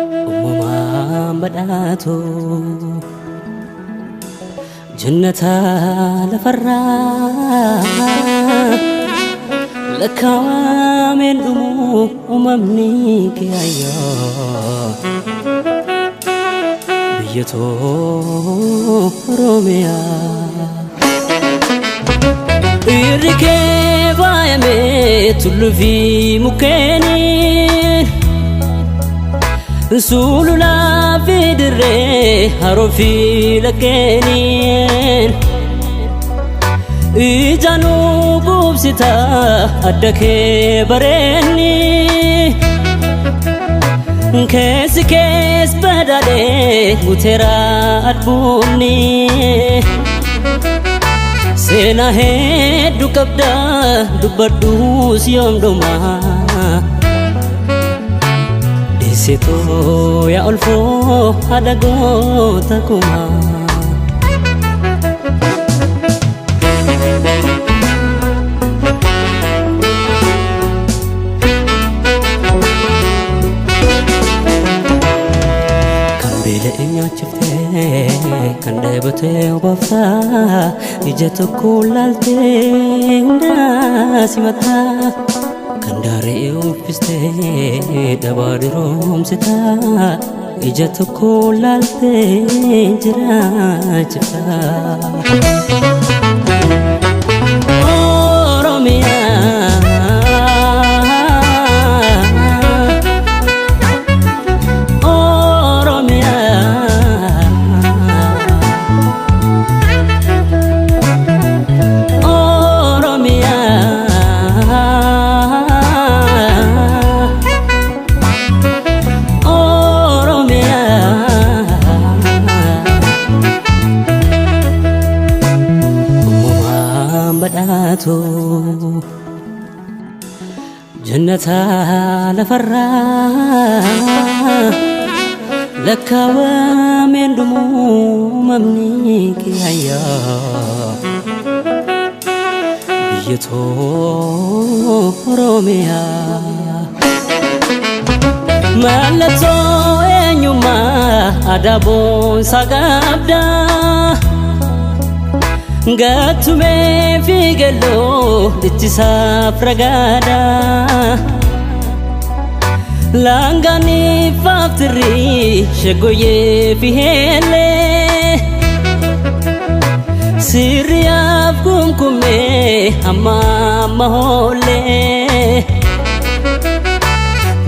Uumamaan badhaatu jannata lafarraa lakkaawameen dhumu uumamni kee ayyaa biyya too Oromiyaa. Irri kee faayamee tulluu fi mukkeeniin sululaa fi dirree haroo fi laggeeniin ijaanuu quubsita adda kee bareenni keessi kees badhaadhee guuteera albuunni seenaa hedduu qabda dubbadhuus yoom dhumaa. Deessitoo yaa olfoo haadha goota kumaa. Kan beela'e nyaachiftee kan dheebotee obaaftaa ija tokko laaltee hundaa simataa. Kan daaree uffistee dhabaa diroomsitaa ija tokko laaltee jiraachiftaa. Oromiyaa. Oromiyaa. Oromiyaa. Uumamaan badhaatu jannata lafarraa lakkaawameen dhumu uumamni kee ayyaa biyya too Oromiyaa. Mallattoo eenyummaa aadaa boonsaa qabda. Gattumee fi galloo dhichisaaf ragaadha. Laangaan ifaaf tirrii shaggooyyee fi heellee. Sirriyaaf kumkumee hamma amma hoollee.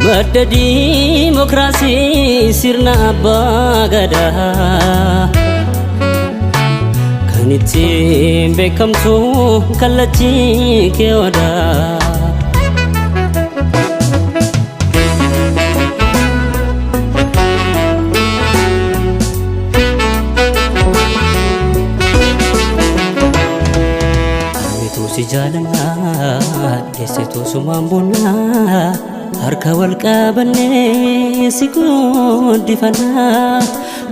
Madda diimokiraasii sirna abbaa gadaa. Kan ittiin beekamtu kallachii kee odaa. Harmituu si jaalannaa deessituu sumaan boonnaa harka wal qabannee si guddifannaa.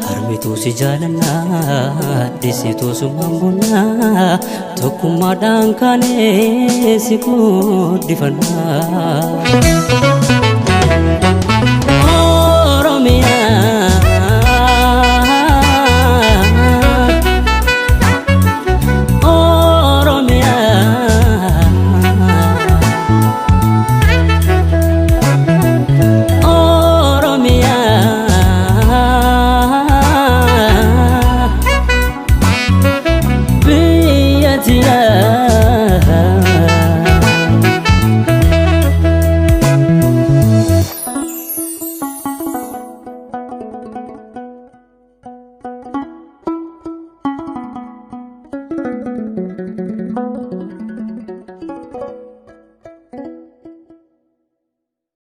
Harmituu si jaalannaa deessituu sumaan boonnaa tokkummaadhaan kaanee si guddifannaa. Oromiyaa.